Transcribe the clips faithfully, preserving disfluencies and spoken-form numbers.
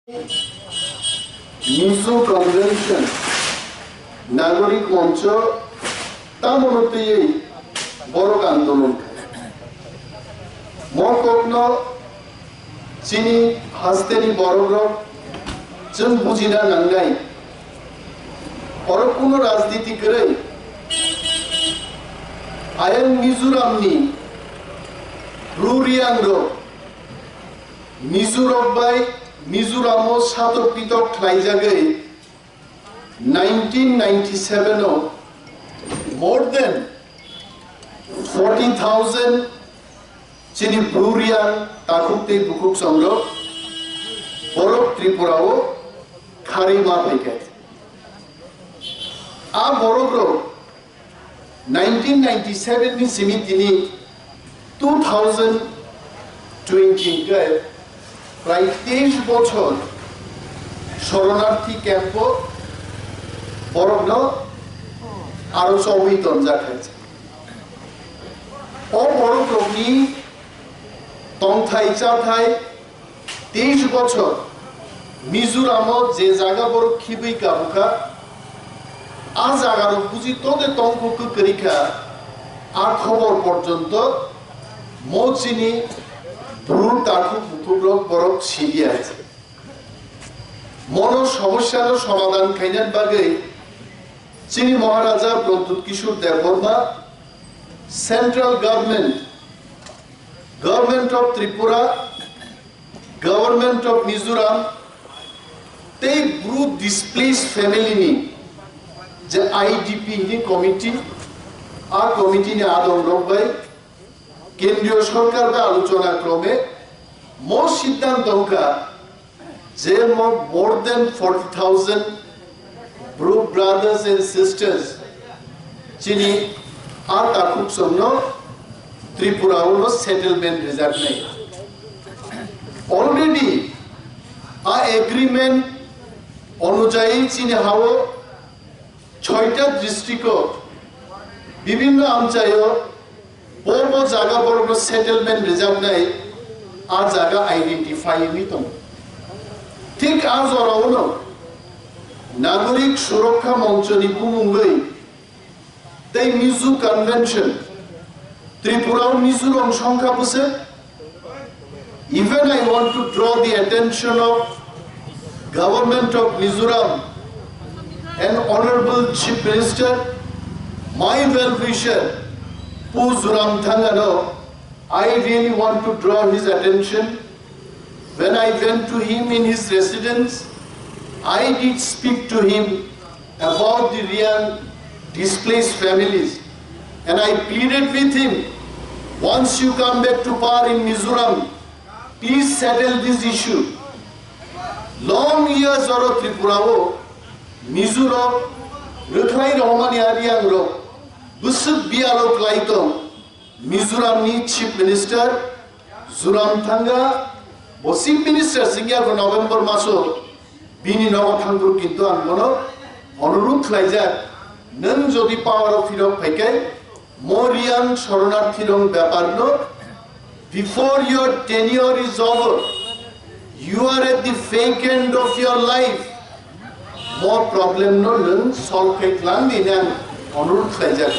Mizo Convention, Nagorik Moncho, tamono twiwi borok andolon khai. Mo kokno chini hasteni borokrok chwng bujina nangnai. Oro kuno rajniti kwrwi. Ayang Mizoramni Bru Riyangrok Mizorok bai Mizoramo satok pitok khlaijagwi nineteen ninety-seven o more than forty thousand chini Bru Riyang takhuk tei bukhuk songrok borok Tripura o kharwi ma phaikha. A borokrok nineteen ninety-seven ni simi tini two thousand twenty hwnkhe prai teis bochor shoronarthi camp o borokno aro chobwi tonjak hai. O borokrokni tongthai chathai teis bochor Mizoramo je jaga borok khibwi kabukha, a jagarok buji tode tongkhu kwkwi kha, a khobor porjonto mo chini Bru takhuk bukhukrok borok sidiya. Mono somosyano somadhan khainani bagwi chini Maharaja Pradyut Kishore Debbarma, Central Government, Government of Tripura, Government of Mizoram tei Bru displaced family ni je I D P ni committee, a committee ni adong rok bai Kendriya Sorkar bai alochona krome mo siddhanto wngkha je mo more than forty thousand Bru brothers and sisters chini a takhuk songno Tripura o no settlement rijaknai. Already a agreement onujayi chini hao choita district o bibhinno amchaio bo bo jaga borokno settlement rijaknai a jaga identify wngwi tongo. Thik a jorao no Nagorik Surokha Moncho ni bumungwi tei Mizo Convention, Tripura o Mizorok songkha bwswk. Even I want to draw the attention of Government of Mizoram and Honorable Chief Minister, my well-wisher, Pu Zoramthangano, I really want to draw his attention. When I went to him in his residence, I did speak to him about the Riyang displaced families, and I pleaded with him, "Once you come back to power in Mizoram, please settle this issue." Long years oro Tripura o Mizorok rwkhlai rohormani a Riyangrok bwswk biyalo klai tong. Mizoramni Chief Minister Zoramthanga, bo Chief Minister singya ko November maso bini nogo thangphuru kintu ang bono onurudh khlaijak, nwng jodi power o phirok phaikai, mo Riyang shoronarthi rok bepar no, before your tenure is over, you are at the fake end of your life. Mo problem no nwng solve khai tlang di hinwi ang onurudh khlaijak.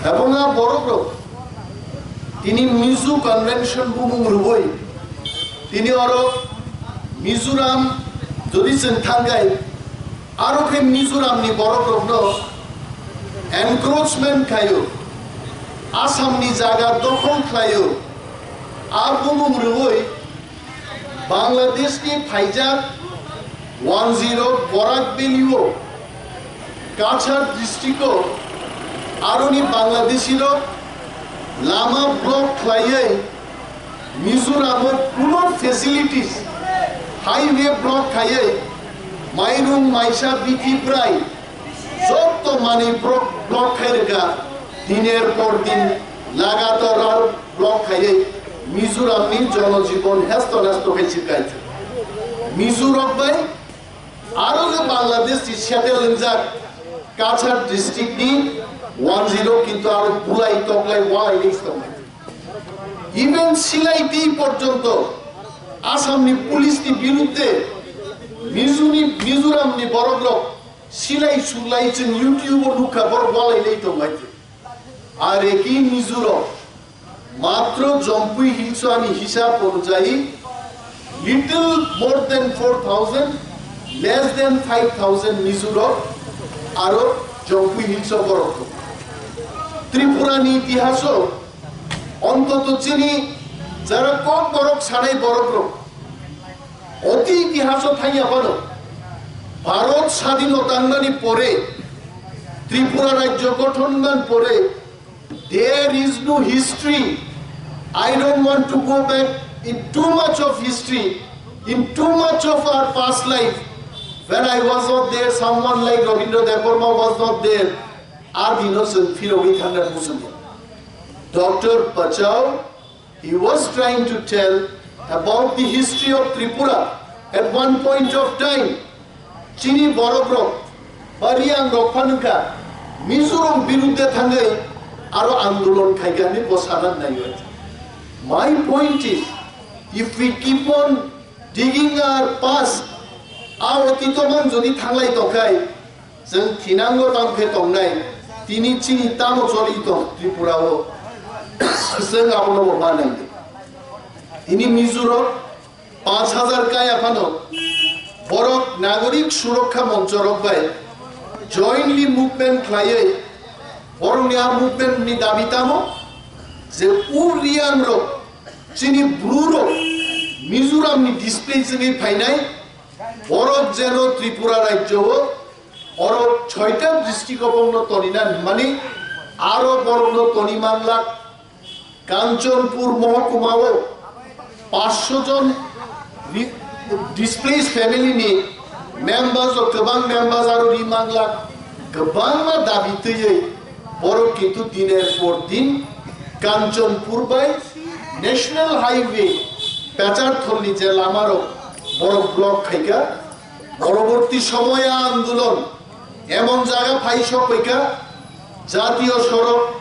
Ebong a borok rok tini Mizo Convention bumung rwui tini oro Mizoram jodi chwng thangkhai aro khe Mizoram ni borok rok no encroachment khaio, Assam ni jaga dokhol khlaio, a bumung rwui Bangladesh ni phaijak wanjwi rok Barak Valley o Cachar district o aroni Bangladeshi rok lama block khlaiwi Mizoram o kuno facilities, highway block khaiwi mairung maisa bithi bwrai jotto manwi block, block khai rwkha, diner por din lagatar aro block khaiwi Mizoram ni jonojibon hesto nesto khai chirkai. Mizo rok bai aro je Bangladesh ni settle wngjak Cachar district ni wanjwi rok kintu aro bulai toklai walai ni tongo. Even silai twi porjonto Assam ni police ni birudde Mizo ni, Mizoram ni borok rok silai sulai chwng YouTube o nukha, borok walai lai tong lai. Are ki Mizo rok matro Jampui Hills o ani hisab onujayi little more than four thousand, less than five thousand Mizo rok aro Jampui Hills o borok. Tripura ni itihaso ontoto chini jara kok borok sanai borok rok. Oti itihaso thangya phano Bharat sadhino tangmani pore, Tripura rajyo gothon man pore, there is no history. I don't want to go back in too much of history, in too much of our past life. When I was not there, someone like Rabindra Debbarma was not there. Adino chwng phirogwi thangna muchungo. Doctor Pachau, he was trying to tell about the history of Tripura at one point of time. Chini borok rok, bari ang rok phanukha, Mizoram birudde thangwi aro andolon khaikha hinwi bo sana naiwi. My point is, if we keep on digging our past, a otito manjoni thanglai tongkhai, chwng thinango tangkhe tongnai, tini chini tamo choli tong Tripura o, chwng abono bo manai. Tini Mizoram panch hajar kaya phano borok Nagorik Surokha Moncho rok bai jointly movement khlaiwi borokni a movement ni dabi tamo je u Riang rok chini Bru rok Mizoram ni displace wngwi phainai borok jeno Tripura rajyo o oro soita district o bongno tonina hinmani aro borokno toni manglak. Kanchanpur mohokuma o panchsho jon ri-, displaced family ni members o kwbang members aro ri manglak kwbangma dabi twiwi borok kintu diner por din Kanchanpur bai National Highway Pecharthal ni je lama rok borok block khaikha. Poroborti somoya andolon emon jaga phai sokphaikha, jatiyo sorok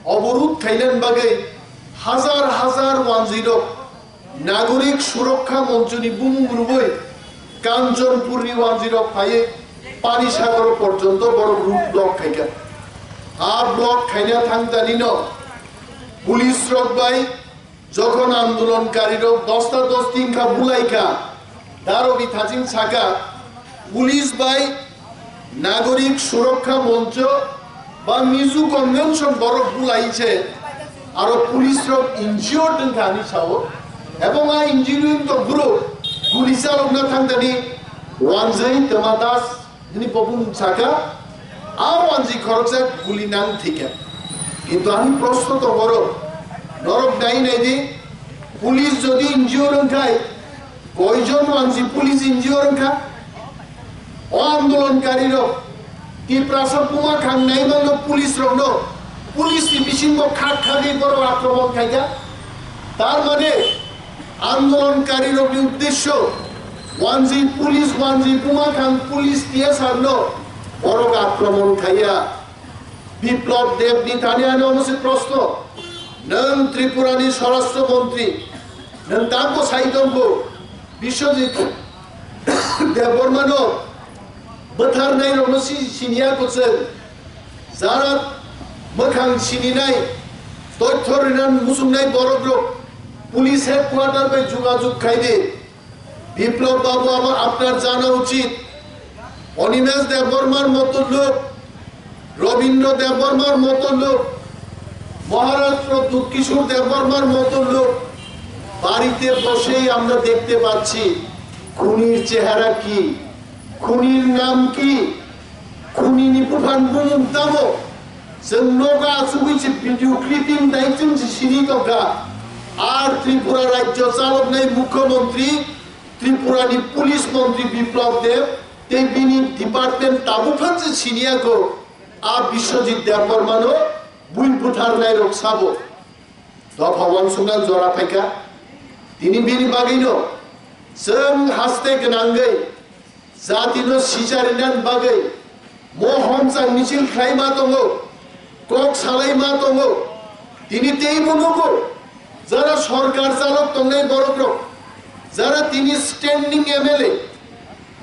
oborudh khainani bagwi hajar hajar wanjwi rok Nagorik Surokha Monchoni bumung rwui Kanchanpurni wanjwi rok phaiwi Pani Sagar porjonto borok road block khaikha. A block khaina thangtanino police rok bai jokhon andolonkarirok dosta dosti wngkha bulaikha, Daro Bithajing saka, police bai Nagorik Surokha Moncho ba Mizo Convention borok bulai se aro police rok injured wngkha hinwi sao. Ebong a injured wng tongphuru guli chalokna thangtani Wanjwi Tama Das hini bo bumung saka, a wanjwi khoroksa guli nang thika. Kintu ani proshno tongo oro, norok nai nai di, police jodi injured wngkhai, koijon wanjwi police injured wngkha? O andolonkarirok, Tiprasa buma khang nai mano police rokno, police ni bisingo khak khagwi borok akromon khaikha. Tar mane, andolonkarirokni uddesyo, wanjwi police, wanjwi buma khang police T S R no borok akromon khaiya. Biplab Deb ni thani ano omo se proshno, nwng Tripura ni Swarashtra Montri, nwng tamo sai tongbo, Biswajit Debbarma no bwtharnai rokno si-, siniya kwchwng. Jara mwkhang sininai, toithor rinan muchungnai borok rok police headquarter bai jugajug khai di. Biplab babu, আমার আপনার জানা উচিত, অনিমেষ দেববর্মার মতো লোক, রবীন্দ্র দেববর্মার মতো লোক, মহারাজ প্রদ্যুৎ কিশোর দেববর্মার মতো লোক বাড়িতে বসেই আমরা দেখতে পাচ্ছি খুনির চেহারা কি, খুনির নাম কি, খুনিনি buphan bumung tamo. Chwng nogo achugwi se video clipping nai chwng se sini tongkha. Ar Tripura rajyo chaloknai mukhyamantri, Tripura ni police montri Biplab Deb tei bini department tabuk phan se siniya kho. A Biswajit Debbarma no bui butharnai rok sabo. Dopha wansukna jora phaikha. Tini bini bagwino chwng haste gwnangwi jatino sicharinani bagwi mohomchang michil khlai ma tongo, kok salai ma tongo. Tini teibo nugo, jara sorkar chalok tongnai borok rok, jara tini standing M L A,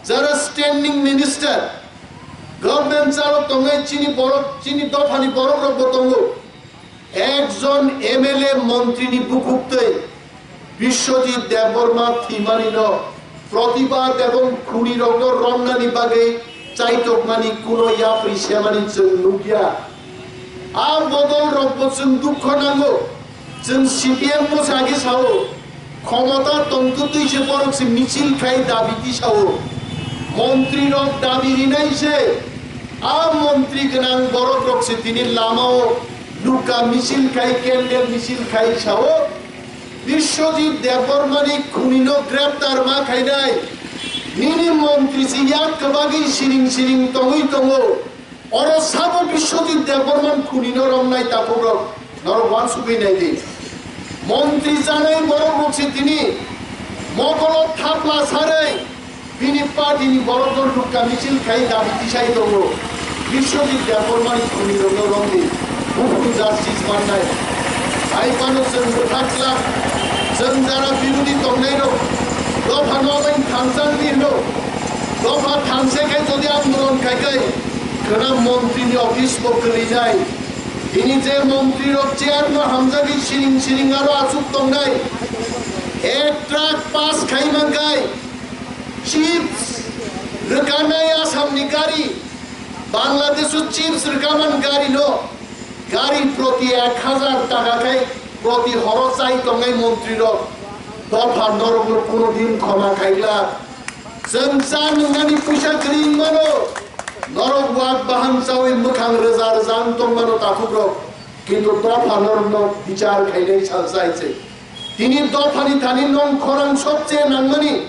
jara standing minister, government chalo tongnai chini borok, chini dophani borok rok bo tongo. Ekjon M L A montri ni bukhuk twi Biswajit Debbarma thwimani no protibad ebong khuni rok no romnani bagwi chaitokmani kuno yapri semani chwng nukya. A bodol rokbo chwng dukho nango. Chwng C P M no sagi sao, khomota tongtwtwi se borok se michil khai dabi tisao. Montri rok dabi rinai se, a montri gwnang borok rok se tini lamao luka michil khai, candle michil khai sao. Biswajit Debbarmani khunino greptar ma khainai. Nini montri se yak kwbagwi siring siring tongwi tongo. Oro sabo Biswajit Debbarman khunino romnai taphukrok norok uansugwi naidi. Montri chanai borok rok se tini mokolo thapla sarwi bini party ni borok no lukka michil khai dabi tisai tongo. Biswajit Debbarmani khunirokno romdi buphuru justice mannai. Hai phano chwng bwthak glak, chwng jara birodhi tongnairok dopha no bai thansa wngdi hino. Dopha thansa khe jodi andolon khai khai, khwna montri ni office bo kwlwijai. Tini je montri rok chair no hamjagwi siring siring aro achuk tongnai. Ek truck pass khai mankhai. Chips rwkanai Assam ni gari, Bangladesh o chips rwkaman gari no, gari proti ek hajar taka khai proti horo chai tongnai montri rok. Dopha norok no kuno din khoma khaila. Chwng cha nwngnani puisa kwrwi mano. Norok wak bahan chawi mwkhang rwja rwja wng tongmano takhuk rok. Kintu dopha norokno bichar khainai sal chai se. Tini dophani thani nong khorang sobche nangmani.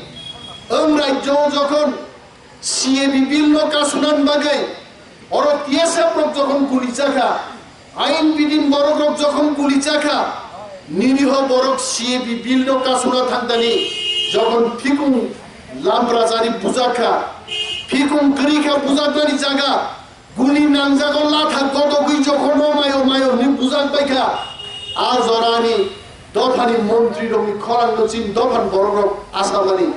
Wng rajyo jokhon C A B bill no kasunan bagwi oro T S F rok jokhon guli chakha, ain bidin borok rok jokhon guli chakha, niriho borok C A B bill no kasuna thangtani jokhon phikung lamprachari bujakha, phikung kwrwi kha bujaknani jaga, guli nangjago latha godogwi jokhon o mayo mayo hwnwi bujak baikha. A jorani dophani montri rokni khorang no chini dophani borok rok asamani.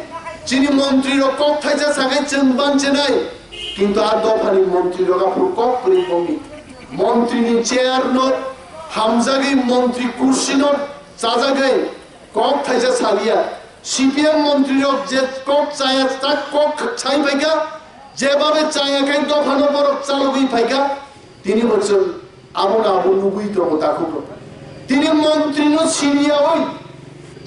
Chini montri rok kok thaisa sakai chwng banchenai. Kintu a dophani montri rok aphuru kok kwrwi bongni. Montri ni chair no hamjagwi montri kursi no chajagwi kok thaisa salia. C P M montri rok je kok chaya ta kok chai phaikha, jebabe chaya khai dophano borok chalogwi phaikha. Tini bo chwng abono abo nugwi tongo takhuk rok. Tini montri no siniya oi,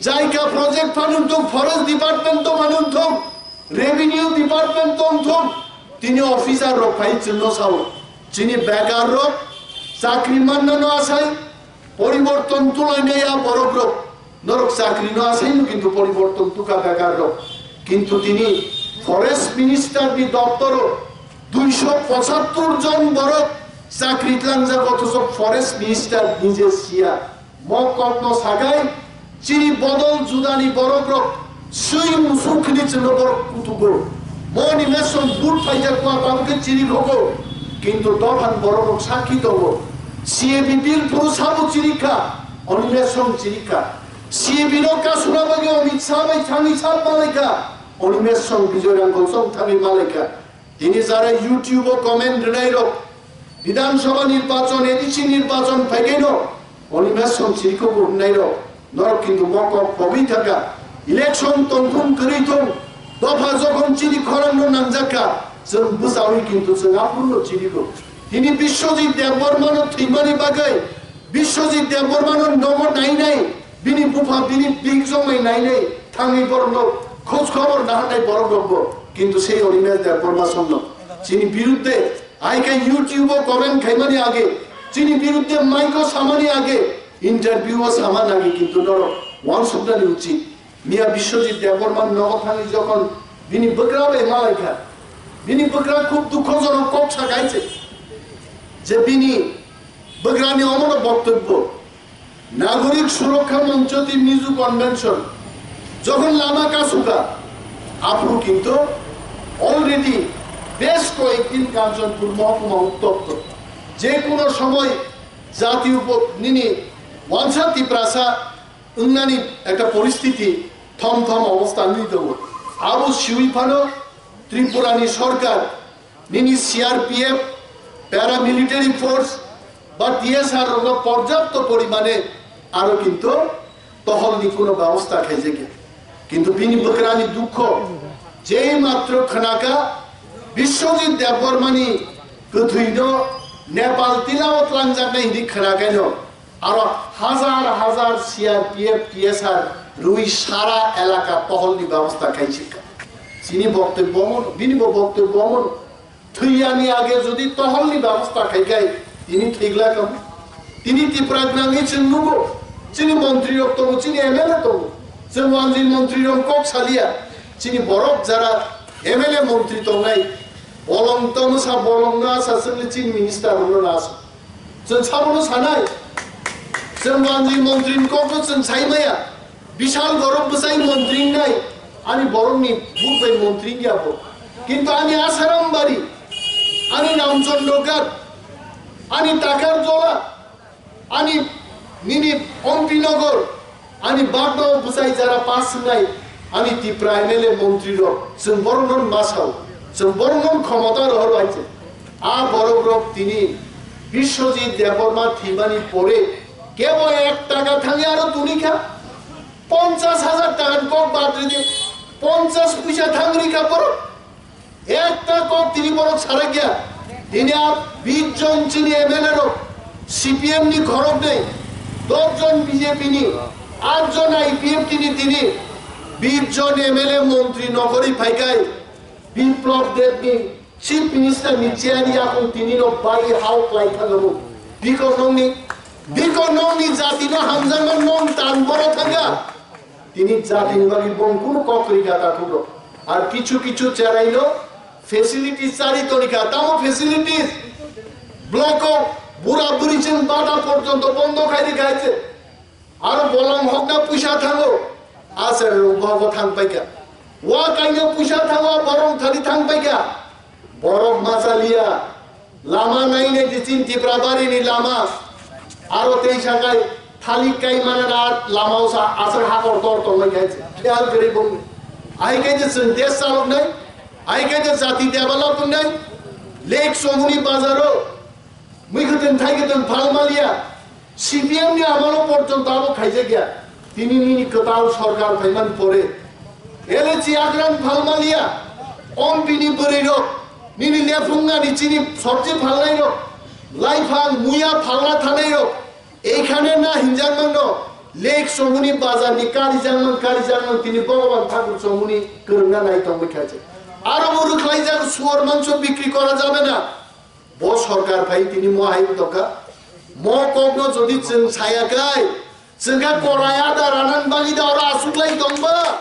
jaika project phano thok, forest department to phano thok, revenue department to thok, tini officer rok phai chwngno sao. Chini bekar rok chakri manna no asai, poriborton tulainai a borok rok. Norok chakri no asai no kintu poriborton tuka bekar rok. Kintu tini forest minister ni doptoro duiso pochattor jon borok chakri tlangjak, othocho forest minister nije siya. Mo kokno sagai chini bodol judani borok rok sui musuk khini chwngno borok kutugo. Mo ni mesom vote phaijak kua tabuk khe chini khogo. Kintu dophan borok rok sakhi tongo. C A B bill phuru sabo chirikha, oni mesom chirikha. C A B no kasuna bagwi Amit Shah bai thangwi sab malaikha, oni mesom Bijoy Ranghasong thangwi malaikha. Tini jara YouTube o comment rwnai rok, Bidhan Sabha nirbachon, A D C nirbachon phaikheno, oni mesom chirikho bo hwnai rok, norok kintu mokok bogwi thangkha. Election tongthung kwrwi thung, dopha jokhon chini khorang no nangjakha, chwng bwchawi kintu chwng aphuru no chirikho. Tini Biswajit Debbarma no thwimani bagwi, Biswajit Debbarma no nogo nainai, bini bupha, bini bikjongmai nainai, thangwi borok no khoj khobor naharnai borok rok bo. Kintu sei Animesh Debbarma song no chini biruddhe, ai khe YouTube o comment khaimani age, chini biruddhe mic o samani age, interview o samani age, kintu norok uansuknani uchit. Miya Biswajit Debbarma nogo thangwi jokhon bini bwkra bai malaikha, bini bwkra khub dukhojonok kok sa kaise je bini bwkrani omono boktobbo Nagorik Surokha Moncho tei Mizo Convention jokhon lama kasuka, aphuru kintu already besh koyekdin Kanchanpur mohokuma uttopto, je kono somoy jatiyo po-, nini wansa Tiprasa wngnani ekta poristiti thom thom obostha wngwi tongo. Abo siwi phano Tripura ni sorkar nini C R P F, paramilitary force ba T S R rokno porjapto porimane aro kintu tohol ni kuno babostha khaijakya. Kintu bini bwkrani dukho, jei matro khwnaka Biswajit Debbarmani kwthwino Nepal tilao tlangjaknai hinwi khwnakaino aro hazar hazar C R P F, T S R rwi sara elaka tohol ni babostha khaisika. Chini boktobyo omo, bini bo boktobyo omo. Thwiyani age jodi tohol ni babostha khaikai, tini thwiglak amo. Tini Tipra gwnangwi chwng nugo, chini montri rok tongo, chini M L A tongo. Chwng wanjwi montri rok kok salia, chini borok jara M L A montri tongnai, bolong tongo sa bolong no asa chwngni chini minister rok no asa. Chwng sabono sanai, chwng wanjwi montri ni kok no chwng sai maya. Bishal borok bwsai montri wngnai, ani borokni buk bai montri wngya bo. Kintu ani Asaram bari, ani Ramchandra Ghat, ani Takarjola, ani nini Ompi Nagar, ani bagno bwsai jara pass wngnai, ani Tipra M L A montri rok, chwng borokno masao, chwng borokno khomota rohor bai chwng. A borok rok tini Biswajit Debbarma thwimani pore kebo ek taka thangya aro tuni kha. Ponchas hajar taka ni kok bad ridi, ponchas puisa thang rika borok. Ekta kok tini borok sarakya. Tini a bis jon chini M L A rok, C P M ni khorok nei, dos jon B J P ni, at jon I P F T ni tini, bis jon M L A montri nogori phaikai, Biplab Deb ni Chief Minister ni chair yakung tini no bai hao klai thangabo. Biko nongni, biko nongni jati no hamjangma nong tan boro thanga. Tini jati ni bagwi bong kunu kok kwrwi kha ta thugro. Ar kichu kichu cherai no facilities chari toni kha. Tamo facilities? Block o bura buri chwng bata porjonto bondo khai ri kha se. Aro bolong hokna puisa thango, ase rok bogo thang paikha. Wa kaino puisa thango, borong thani thang paikha. Borok machaliya, lama naine di chin Tipra bari ni lama. Aro tei sakai thalik kai mana na lama usa asar hakor tor tong lai kai. Khayal kare bong. Ai kai je chwng desh salok nai, ai kai je jati develop nai. Lake Somuni bazaro. Mui kwtwng thai kwtwng phal maliya, C P M ni amalo porjonto abo khaijakya. Tini nini kwtal sorkar phaimani pore, L A C akrang phal maliya, Ompi ni bwrwi rok, nini lephungna ni chini sobji phalnai rok, laiphang muya phalna thanai rok, ekhane na hinjakmano, Lake Somuni bazar ni karijakmang karijakmang tini Bhogoban Thakur Somuni kwrwngna nai tongwi khaijak. Aro bo rwkhlaijak suor mangso bikri kora jabe na. Bo sorkar phai tini mo hai wngtokha. Mo kokno jodi chwng saya kai, chwng kha korai ada ranan bagwi da oro aswk lai tongba.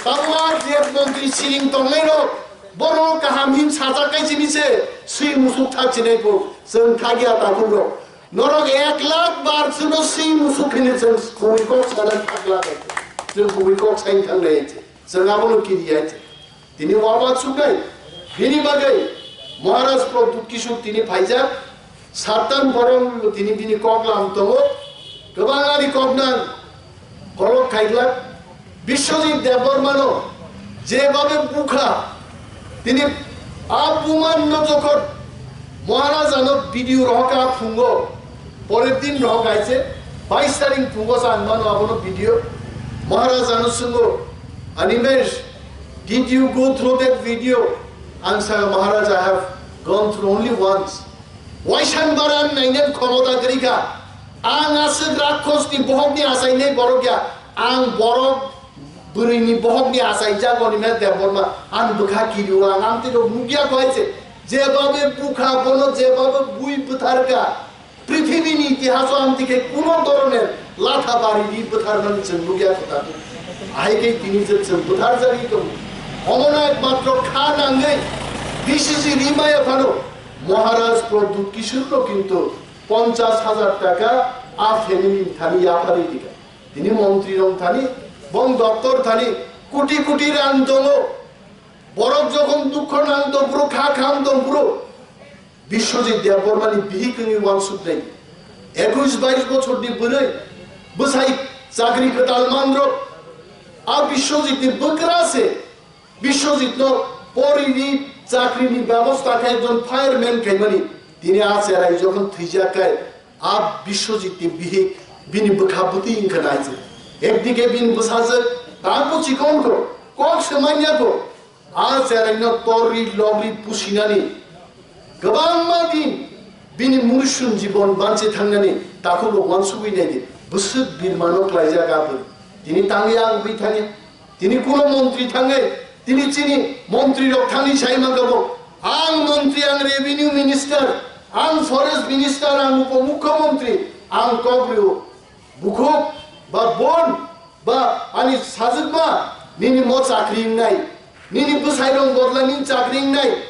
Tamo a je montri siring tongnai rok, bono kaham hin sajak kai sini se, swi musuk thak sinai bo, chwng thagya takhuk rok. Norok ek lakh bar chwngno swi musuk hini chwng kubui kok sana thak lai. Chwng kubui kok sain thang lai se. Chwng abono kiriya se. Tini waba chuknai, bini bagwi Maharaj Pradyut Kishore tini phaijak, Satan Borom tini bini kok lam tongo, kwbang ani kok nang kolok khaiglak, Biswajit Debbarmano jebabe bukha, tini a bumanno jokhon Maharajano video rohokha phungo, porer din rohokha hai se, bais tarik phungo sa ang mano abono video, Maharajano swngo, Animesh, did you go through that video? Ang sa, Maharaj, I have gone through only once. Waisan baran nainani khomota kwrwi kha. Ang aswk rakkos ni bohok ni achainai borok ya. Ang borok bwrwi ni bohok ni achai jago ni me Debbarma. Ang bwkha kiriwo ang ang tino nukya koi se. Jebabe bukha bono jebabe bui bwthar kha. Prithibi ni itihaso amtwi khe kuno dhoroner latha bari ri bwtharmani chwng nukya kwtaku. Ahai khe tini je chwng bwtharjagwi tongo. Omono ekmatro kha nangwi B C C ri maya phano Maharaj Pradyut Kishore no kintu ponchas hajar taka a family ni thani yapharwi rikha. Tini montri rok thani, bong doptor thani koti koti rang tongo. Borok jokhon dukho nang tong phuru, kha kham tong phuru, Biswajit Debbarmani bihik wngwi uansuknai ekush bais bochorni bwrwi bwsai chakri kwtal manrok A Biswajit ni bwkra se, Biswajit no porini chakri ni bebosta khe, ekjon fireman khaimani. Tini a cherai jokhon thwijak khe, a Biswajit ni bihik bini bwkha bwtwi wngkha naijak. Ekdike bini bwsajwk tangbo chikon kho, kok se manya kho. A cherai no torri logri pusinani kwbangma din bini munusun jibon banchi thangnani takhuk rok wansugwi naidi. Bwswk birmano klaijak a bwrwi. Tini tangwi ang bwi thangya. Tini kuno montri thangwi, tini chini montri rok thangwi sai mangabo. Ang montri, ang revenue minister, ang forest minister, ang upomukhyamantri, ang kok rio. Bukhuk ba bon ba ani sajwkma nini mo chakri wngnai, nini bwsai rong bodla nini chakri wngnai,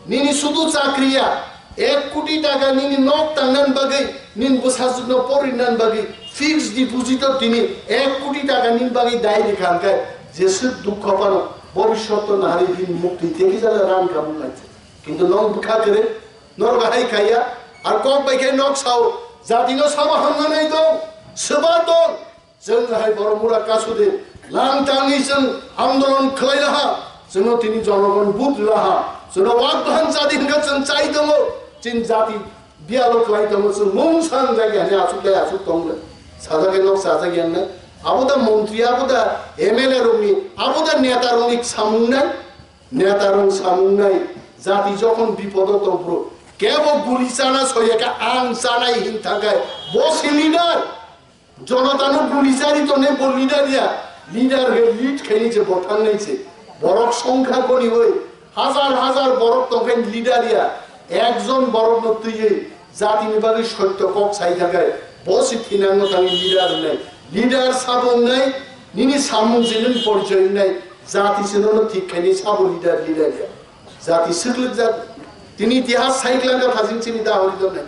nini sudu chakri ya, ek koti taka nini nok tangnan bagwi, nini bwsajwkno porinnan bagwi fixed deposit o tini ek koti taka nini bagwi dai rikha hwnkhe jeswk dukho phano bobiswt to nahari bini muktwi tei kisa ran kha mung laijak. Kintu nok bwkha kwrwi, norok hai khaiya, ar kok bai khe nok sao, jatino sabo hamnanai tong, swba tong, Chwng hai borok mura kasudi langtangwi chwng andolon khlai laha, chwngno tini jonogon vote rwlaha, chwngno wak bahan chadi hwnkhe chwng chai tongo, chini jati biyalo khlai tongo, chwng mungsa wngjak ya hwnwi aswk lai aswk tong le. Sajak ya nok sajak ya wngnai. Abo da montri, abo da M L A rokni, abo da neta rokni samung nai, neta rok samung nai, jati jokhon bipodo tong phuru kebo guli chana soyaka ang chanai hin thakai bo si leader. Jonotano guli chari tongnai bo leader ya, leader he lead khaini je bo thangnai se. Borok songkha goni oi, hazar hazar borok tongkhe leader ya, ekjon borokno twiwi jatini bagwi sotto kok sai thakai, bo se thinangno thangwi leader wngnai. Leader sabo wngnai, nini samung se nini porichoi wngnai, jati se nono thik khaini sabo leader, leader ya. Jati swklik jak. Tini itihas saiklangkha thajing chini dahori tongnai.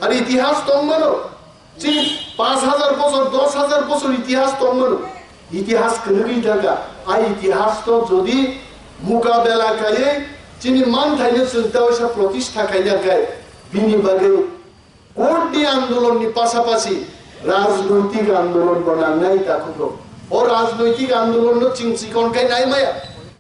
Ar itihas tongmano. Chini panch hajar bosor, dos hajar bosor itihas tongmano. Itihas kwrwgwi thangkha. A itihas to jodi mukabela khaiwi chini manthaino chwng taisa protistha khaina khai bini bagwi court ni andolon ni pasapasi rajnoitik andolon bo nangnai takhuk rok. O rajnoitik andolon no chwng chikon khai nai maya.